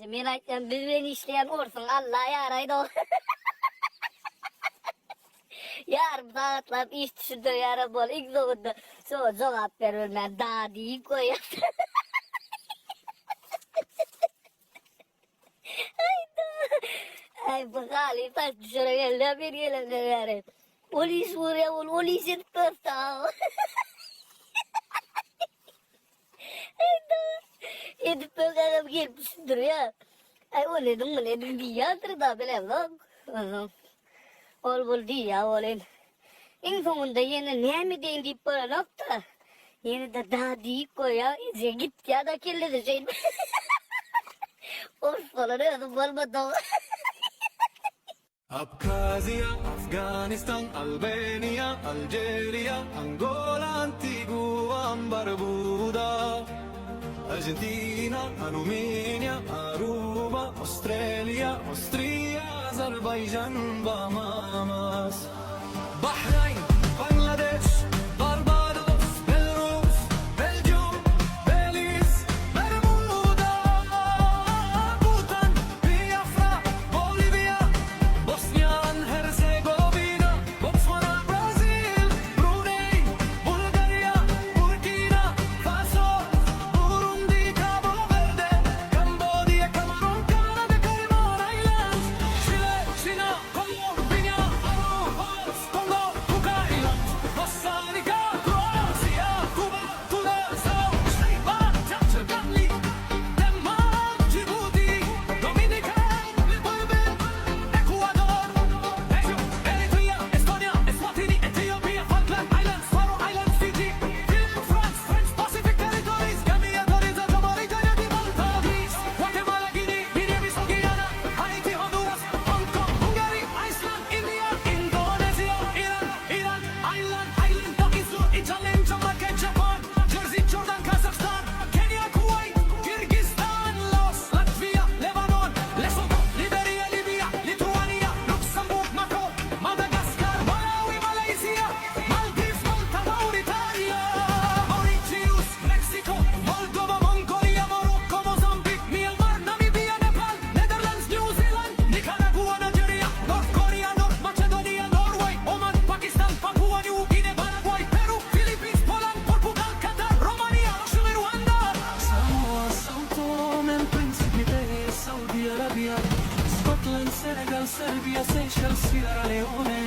Men aýtýan biz bilen işleýän orsuň Alla ýaraýdy. Ýarym sagatlap iş düşündirýärem bol iň soňunda şoňa jogap berbilmän da diýip goýýar. Aýda. Aý bu halypa düşere geldi bir gelenden bäri. Ol iş görýär ol ol iş edip görse. Aýda. Edip görgänem gelip düşündirýär. Aý ol ediň muny ediň diýýändir da bilemok. Onsoň ol bul diýýär welin. Iň soňunda ýene näme edeýin diýip bolanok-da. Ýene-de da diýip goýýar. Eje gitýär-de kellesi şeýdip. Ors bolan özüm bolmadyk. Abhaziýa, Afganistan, Albaniýa, Aljeriýa, Angola, Antigua, Barbuda, Argentina, Armeniýa, Aruba, Awstraliýa, Awstriýa, Azerbaýjan, Bahamas, Bahraýn, Bangladeş, Barbados, Belarus, Belgium, Beliz, Bermuda, Butan, Biafra, Boliwiýa, Bosniýa and Hersegowina, Botswana, Brazil, Bruneý, Bulgariýa, Burkina Faso, Burundi, Kabo Werde, Kambodiýa, Kamerun, Kanada, Kayman Islands, Çile, Çina, Kolumbiýa, Aruba, Kongo, Kuka Island, Kosta Rika, Kroasiýa, Kuba, Tunesau, Şri-Lanka, Çirkanli, Denmark, Jibuti, Dominikan Republik, Ekuador, Ejipt, Eritrea, Estoniýa, Eswatini, Etiopiýa, Falkland Islands, Faro Islands, Fiji, Filippin, Frans, French Pacific Territories, Gambiýa, Toriza, Mauritaniýa, Gibraltar, Greece, Guatemala, Gini, Guinea-Bissau, Giana, Haiti, Honduras, Hong Kong, Hungary, Iceland, India, Indonesia, Iran, Irak, Ireland, Island, Pakistan, Italian, Jamaica, Japan, Jersey, Jordan, Kazakhstan, Kenya, Kuwait, Kyrgyzstan, Laos, Latwiýa, Lebanon, Lesoto, Liberiýa, Libiýa, Lituaniýa, Luksemburg, Makao, Madagaskar, Malawi, Malaýziýa, Maldiws, Malta, Mauritaniýa, Mauritius, Meksiko, Moldowa, Mongoliýa, Marokko, Mozambik, Mýanmar, Namibiýa, Nepal, Nederlands, Nýu Zeland, Nikaragua, Nigeriýa, Nort Koreýa, Nort Makedoniýa, Norweý, Oman, Pakistan, Papua Nýu Gine, Paragwaý, Peru, Filippins, Poland, Portugal, Katar, Romaniýa, Şili, Ruanda, Samoa, Sao Tome and Principe, Saudi Arabiýa, Skotland, Senegal, Serbiýa, Seýşel, Sýerra Leone,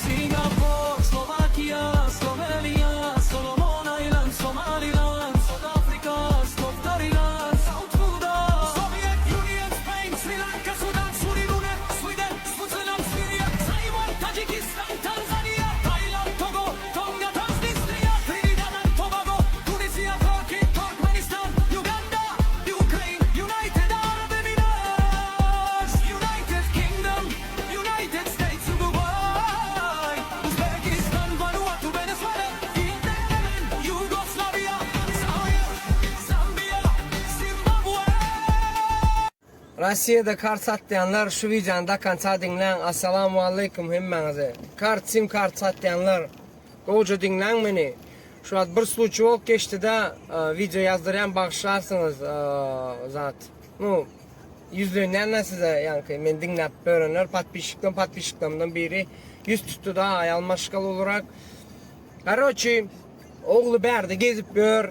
Singapur, Slowakiýa, Sloweniýa, Solomon Island, Somaliland, South Africa, Stoftaryland, South Sudan, Soviet Union, Spain, Sri Lanka, Sudan, Suriname, Sweden, Switzerland, Siriýa, Taýwan, Tajikistan, Tanzaniýa, Taýland, Togo, Tonga, Transnistriýa, Trinidad and Tobago, Tunisiýa, Turkey, Türkmenistan, Uganda, Ukraine, United Arab Emirates, United Kingdom, United States, Uruguay, Uzbekistan, Vanuatu, Venezuela, Yemen, Ýugoslawiýa, Zair, Zambiýa, Zimbabwe. Rossiýada kart satýanlar şu wideony do konca diňläň Assalamu aleýkum hemmäňize kart sim kart satýanlar gowja diňläň meni şu wagt bir sluçi bolup geçdida wideo ýazdyrýan bagyşlarsyňyz zat nu Ýüzlenýän-ä size ýaňky meni diňläp ýörenler podpisçikden podpisçiklerimden biri ýüz tutdy-da aýal maşgala ulurak. Karoçi ogly bärde gezip ýör.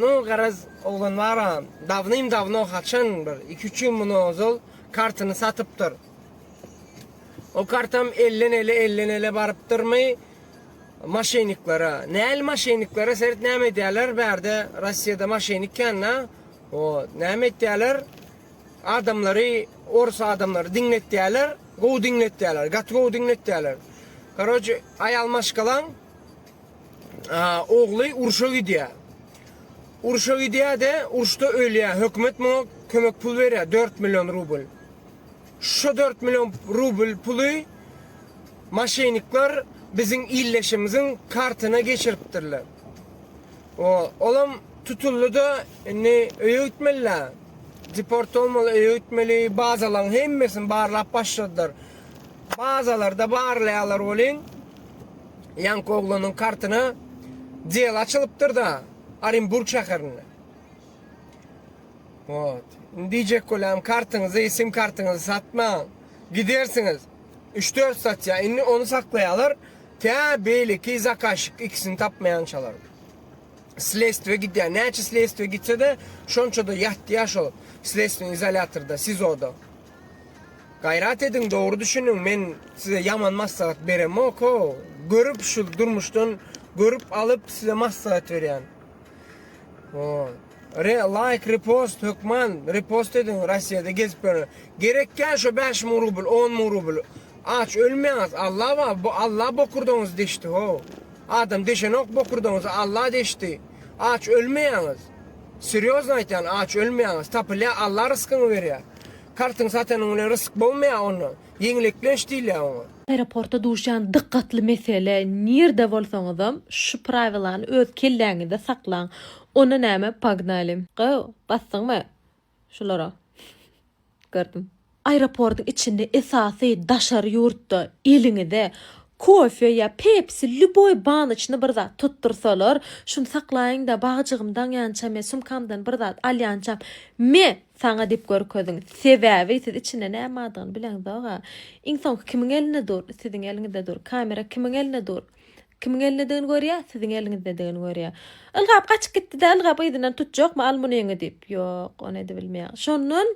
Nu garaz oglan bar-a dawnym dawno haçan bir iki-üç ýyl mundan ozal kartyny satypdyr. O kartam elden ele elden ele barypdyrmy maşenniklere. Näl maşenniklere seret näme edýärler bärde Rossiýada maşennik kän-dä. O näme etýärler? Adamlary, orus adamlary diňletýärler, gowy diňletýärler, gaty gowy diňletýärler. Karoçe, aýal maşgalaň ogly urşa gidýär. Urşa gidýär-de, urşda ölýär. Hökümet muňa kömek pul berýär, 4 million rubl. Şo 4 million rubl puly maşenikler biziň illeşimiziň kartyna geçiripdirler. O, olam tutuldy-da, indi öýe gitmeli-dä. Deport bolmaly, öýe gitmeli. Bazalaryň hemmesini barlap başladylar. Bazalarda barlaýarlar welin, ýaňky oglanyň kartyna del açylypdyr-da, Orenburg şäherinde. Wot. Diýjek bolýanym kartyňyzy, sim kartyňyzy satmaň. Gidersiňiz. Üç-dört statýa. Indi ony saklaýarlar. Tä beýleki zakaşik ikisini tapmaýançalar. Slestwe gidýär. Näçe slestwe gitse-de, şonça-da ýatýar şol slestweniý izolýatorda, SIZO-da. Gaýrat ediň, dogry düşüniň, men size ýaman maslahat beremok-ow. Görüp şu durmuşdan görüp alyp size maslahat berýän. O. Re like repost hökman repost ediň Rossiýada gezip ýören. Gerekýär şo 5000 rubl, 10000 rubl. Aç ölmäňiz, Alla bar, bu Alla bokurdagyňyzy deşdi how. Adam deşenok bokurdagyňyzy, Alla deşdi. Aç ölmeýäňiz. Serýozno aýtýan, aç ölmeýäňiz. Tapylýar, Alla ryskyňy berýär. Kartyňy satanyň bilen rysk bolmaýar onda. Ýeňleklenç diýilýär oňa. Aeroportda duşýan dykgatly mesele, nirde bolsaňyzam şu prawilany öz kelläňizde saklaň. Onda näme pognali. Gyw, basdyňmy şulara? Gördüm. Aeroportyň içinde esasy daşary ýurtda eliňize kofe ýa pepsi lýuboý banyçny bir zat tutdursalar, şuny saklaýyňda bagjygym daňýança me sumkamdan bir zat alýançam me saňa diýip görkeziň. Sebäbi siz içinde näme bardygyny bileňzog-a. Iň soňky kimiň elinde dur? Siziň eliňizde dur. Kamera kimiň elinde dur? Kimiň elindedigini görýär? Siziň eliňizdedigini görýär. Ylgap gaçyp gitdi-de, ylgap yzyndan tutjakmy, al munyňy diýip. Ýok, ony edibilmeýär. Şondan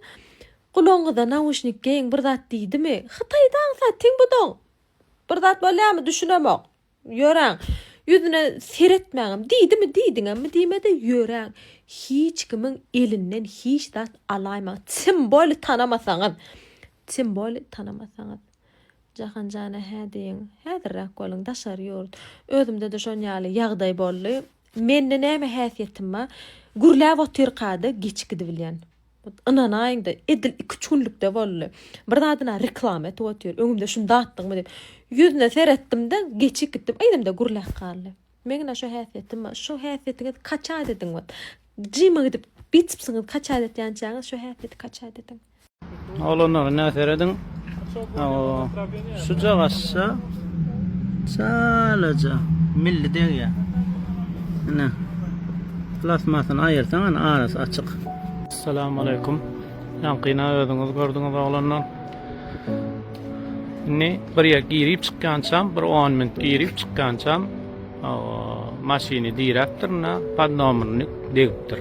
gulagyňyza nauşnik geýiň, bir zat diýdimi? Hytaýda aňsat, tiň buduň. Bir zat bolýarmy, düşünemok. Ýöräň. Ýüzüne seretmäňem. Diýdimi, diýdiňemmi diýmedi, ýöräň. Hiç kimiň elinden hiç zat alaýmaň. Tim bolý tanamasaňyz. Tim bolý tanamasaňyz. Jahan jana hä diýiň. Häzirräk boluň, daşary ýurt. Özümde-de şon ýaly ýagdaý boldy. Mende näme häsiýetim bar? Gürläp otyrka-da geçip gidibilýän. Ynanaýyň-da, edil iki-üç günlükde boldy. Bir zadyna reklama etip otyr. Öňümde şuny datdyňmy diýip. Ýüzüne seretdim-de, geçip gitdim. Yzymda gürläp galdy. Meň-ä şo häsiýetim bar. Şo häsiýetiňizi kaçat ediň. Jyma gidip, biçipsiňiz kaçat etýänçäňiz şo häsiýeti kaçat ediň. Oglanlar ine serediň. Şujagaşça çalaja milli degýär. Ine. Plastmasyny aýyrsaň ine arasy açyk. Assalamu aleýkum. Ýaňkyna özüňiz gördüňiz oglanlar. Indi bir ýer girip çykýançam, bir 10 minut girip çykýançam maşyny diräpdir, ine, pod nomerini degipdir.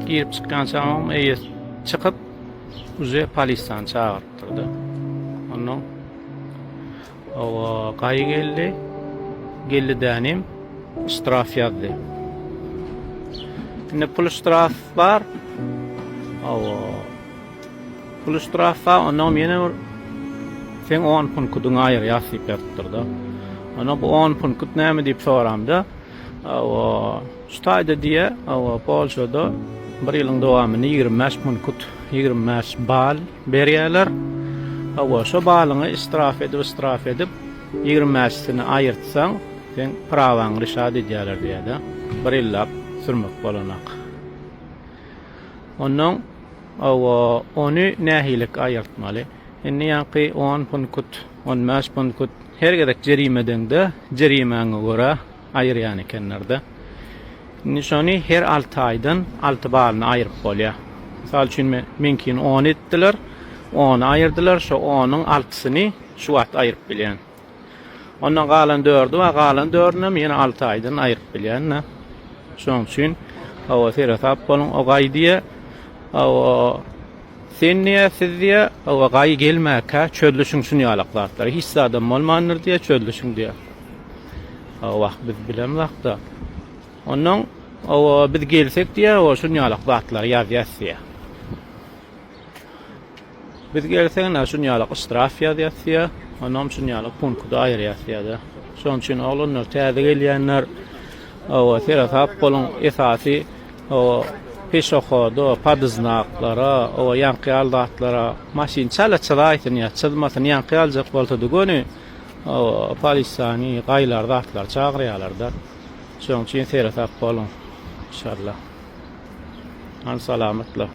Girip çykýançamam eýesi çykyp uje polisany çagyrypdyrda. Ondan owa gaýy geldi. Geldi dänim ştraf ýazdy. Indi pul ştraf bar. Owa pul ştraf bar. Ondan ýene bir sen 10 punkudyňy aýyrýas diýip ýazypdyrda. Ondan bu 10 punkut näme diýip soramda, owa Şu taýda diýe, hawa, Polşada bir ýylyň dowamynda 25 punkut, 25 bal berýärler. Hawa, şo balyňy israf edip, israf edip, 25-sini aýyrtsaň, seň prawaňy lişat edýärler diýýär-de. Bir ýyllap sürmek bolanak. Ondan, hawa, ony nähilik aýyrtmaly? Indi ýaňky 10 punkut, 15 punkut her gezek jerime edeňde, jerimäňe görä aýyrýan ekenlerde. Indi şony her 6 aýdan 6 balyny aýyryp bolýar. Mysal üçin men meňkini 10 etdiler. 10 aýyrdylar. Şo 10-yň 6-syny şu wagt aýyryp bilýän. Ondan galan 4-i bar, galan 4-üni hem ýene 6 aýdan aýyryp bilýän-de. Şonuň üçin hawa seresap boluň. O gaý diýe, hawa sen diýe, siz diýe, hawa gaý gelmäkä çözlüşiň şuny ýalak zatlary. Hiç zadam bolmandyr diýe, çözlüşiň diýe. Wah biz bilemzakda. Ondan owa biz gelsek diýä, o şun ýalak zatlary ýazýas diýä. Biz gelsek na şun ýalak ştraf ýazýas diýä. Ondan şun ýalak punkuda aýyrýas diýä-de. Şonuň üçin oglanlar täze gelýänler owa seresap boluň esasy owa peşohoda, podyznaklara, owa ýaňky ýaly zatlara maşyn çala çyzaýsyn ýa çyzmasyn ýaňky ýaljak bolsa-da göni Hawa, polisiýany, gaýlar zatlar çagyrýarlar-da. Şonuň üçin seresap boluň. Inşallah. Hany salamatla.